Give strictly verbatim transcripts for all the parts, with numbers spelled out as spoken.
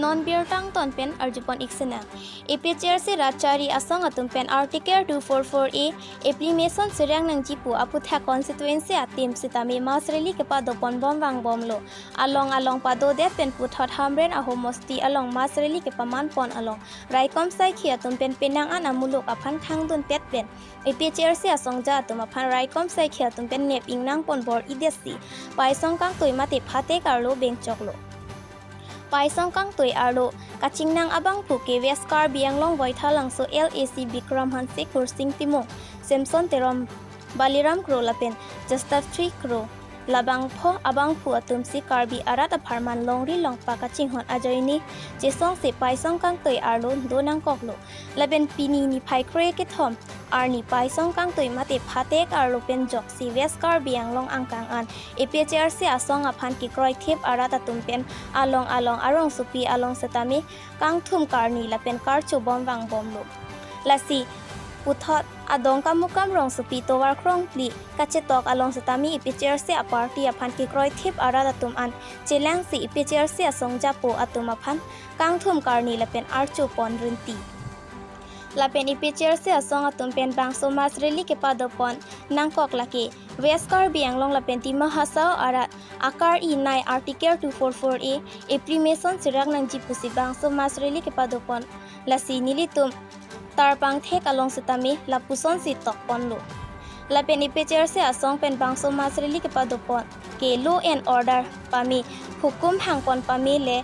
Non birta angton pen arjupon ik sinang. A P H L C rat chari asong atum pen Article two four four A implementation serang nangji pu aputhak constituency atim sitame mass rally kepadopon bom vangbomlo. Along along padodet pen puthot Hamren ahomosti along mass rally kepamanpon along raikom saikhi atum pen penang an amuluk aphan khangdunpet pen A P H L C asongja atum aphan raikom saikhi atum pen nep ingnangpon bor-idetsi Paisong Kangtui mate Phatek arlo bengchoklo. Paisong Kangtui arlo kachingnang abangphu ke West Karbi Anglong Voithalangso L A C Bikram Hanse, Kursing Timung, Samson Teron, Baliram Kro lapen Justice Kro, labangpho abangphu atumsi Karbi arat apharman longri longpa kachinghon ajoine chesongsi Paisong Kangtui arlo do nangkoklo. Lapen pini niphai kre kethom arni Paisong Kangtui mate Phatek arlo pen joksi West Karbi Anglong angkang an A P H L C asong aphan kekroithip arat atum pen along along arongsopi along sitame kangthum karni lapen karcho bom vangbomlo. Lasi puthot Adongkamukam rongsopi Tovar Krongpli kachetok along sitame A P H L C aparty aphan kekroithip arat atum an chelangsi A P H L C asongjapo atum aphan kangthum karni lapen archopon rinti. Lapen A P H L C asong atum pen bangso mass rally kepadopon nangkok lake West Karbi Anglong lapen Dima Hasao arat akar-i nai Article two four four A implementation serang nangji pusi bangso mass rally kepadopon, lasi nelitum tarpangthek along sitame lapusonsi tokponlo. Lapen A P H L C asong pen bangso mass rally kepadopon ke law and order pame, hukum hangpon pame le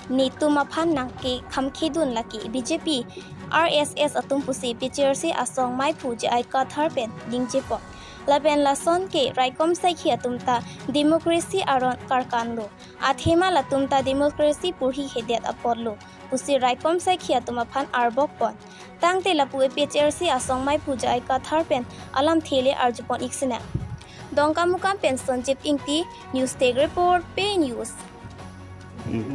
netum aphan nangkekhamkhedun lake B J P, R S S atum pusi A P H L C asong maiphu J I Kathar pen ningjepon. Lapen lason ke raikom saikhi atum ta democracy aron karkanlo. Athema latum ta democracy porhihedet apotlo pusi raikom saikhi atum aphan arbokpon. Tangte lapu A P H L C asong maiphu J I Kathar pen alamthe le arjupon ik sinang. Dongkamukam pen Sonjip Ingti, News Desk Report, Pei News.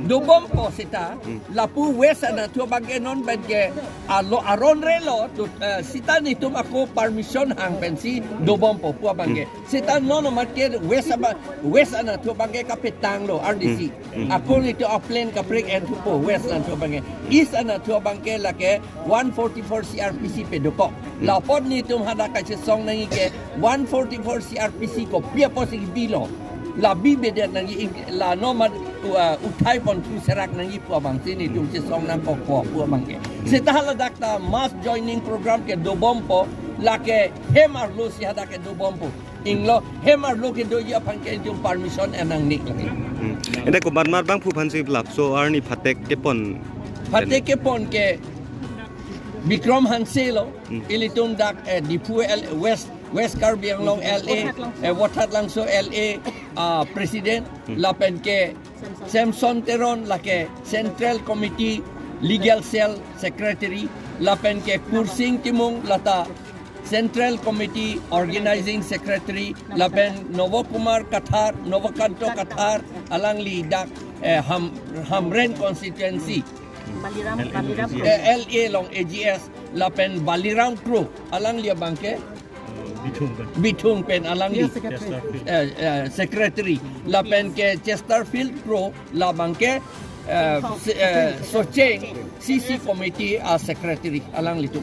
Dobompo seta, hmm, lapu West anatthu abangke non abangke alo aron relo, tu, eh, seta netum ako permission hang pensi dobompo pu abangke. Hmm. Seta non amat ke West aba, West anatthu abangke kapetanglo R D C. Hmm. Hmm. Ako netum a-plan kaprek enthupo West anatthu abangke. East anatthu abangke lake one forty-four C R P C pedokok. Hmm. Lapot netum hadak kachesong nangji ke one forty-four C R P C kopi apotsi bilo. La bibedet nangji, la non amat, uh, uthaiponthu serak nangji pu abangsi netum chesong nangkokpo pu abangke. Seta haladak ta mass joining program ke dobompo, lake hem arlosi hadak ke dobompo. Inglo hem arlo kedoji aphan ke netum permission en nangji lake. Hmm. Ante komat mat abangphu aphansi lapso arni Phatek kepon. Phatek kepon ke Bikram Hanse lo, hmm, ilitum dak, eh, Diphu L-, West West Karbi Anglong L A, eh, Vothatlangso L A, ah, President, hmm, lapen ke Samson Teron lake Central Committee Legal Cell Secretary, lapen ke Kursing Timung lata Central Committee Organizing Secretary, lapen Novo Kumar Kathar, Novokanto Kathar, alangli dak, eh, Ham-, Hamren Constituency. Baliram, Baliram. Eh, L A along A G S, lapen Baliram Kro, alangli abangke Bithung pen. Bithung pen alangli. Yes, secretary. Eh, eh, secretary. Lapen ke Chesterfield Kro, labangke, eh, se-, eh, Socheng C C committee a-secretary alanglitum.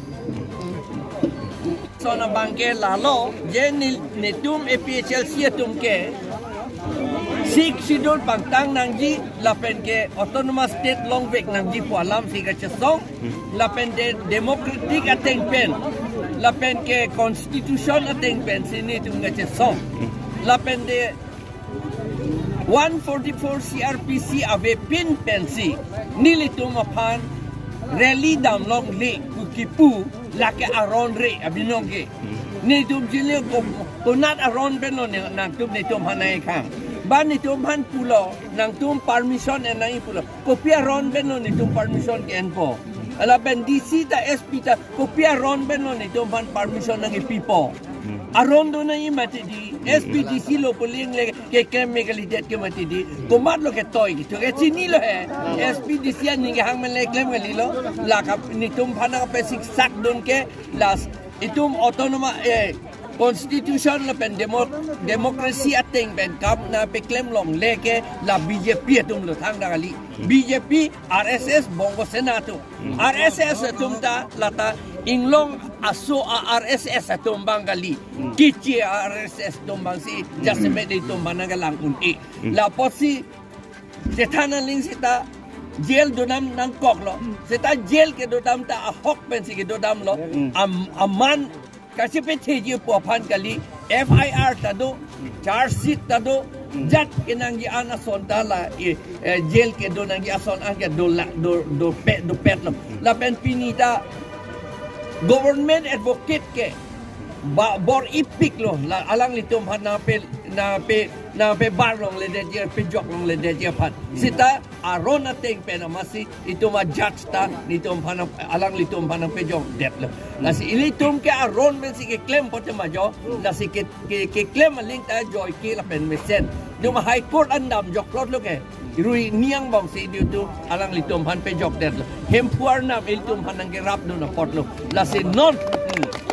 Lason abangke lalo, je ne-, netum A P H L C atum ke Sixth Schedule pangtang nangji, lapen ke autonomous state longvek nangji pu alamsi kachesong, lapen de democratic ateng pen, lapen ke constitution ateng pensi netum kachesong, lapen de one forty-four C R P C avepin pensi nelitum aphan rally damlongle pu kipu, lake aron re abinong ke. Netum chini ko-, konat aron pen lo ne-, nangtum netum aphan nangkehang. Ba netum aphan pulo, nangtum permission en nangji pulo. Kopi aron pen lo netum permission ke-enpo. Lapen D C ta S P ta kopi aron pen lo netum aphan permission nangkepipo. Aron do nangji mati di, S P D C lo pu aling le keklem me kalidet ke mati di. Komat lo ketoi kethok ke chinilo he. S P D C aning kehang men le klem kalilo. La kap netum aphan kapesik sakdun ke, la itum autonoma, eh, Constitution lapen demo, democracy ateng pen kam nangpeklem longle ke la B J P atum lo thangta kali. B J P, R S S, Bongo Sena atum. R S S atum ta lata inglong aso a R S S atum abang kali. Kichi R S S atum abang si jasemet itum aphan nangkelang un-e. Lapusi chethan aling seta jail dodam nangkoklo. Seta jail kedodam ta ahok pensi kedodamlo. Am, aman kachepatheji pu aphan kali, F I R ta do, charge sheet ta do, jat kenangji an ason ta la, eh, eh, jail kedo nangji ason an ke do la, do, dopet, dopetlo. Lapen pini ta government advocate ke ba, bor-ipiklo, la alanglitum aphan nangpe, nangpe, nangpebar longledetji, pejok longledetji aphan. Seta aron ateng pen amatsi itum a-judge ta nelitum aphan, alanglitum aphan nangpejokdetlo. Lasi ilitum ke aron pensi keklem pote ma jo, lasi ke, ke, keklem aling ta joike lapen mesen. Itum High Court an damjokplotlo ke. Rui niang bangsi itum alanglitum aphan pejokdetlo. Hemphu arnam ilitum aphan nangkerapdun apotlo. Lasi non, hmm,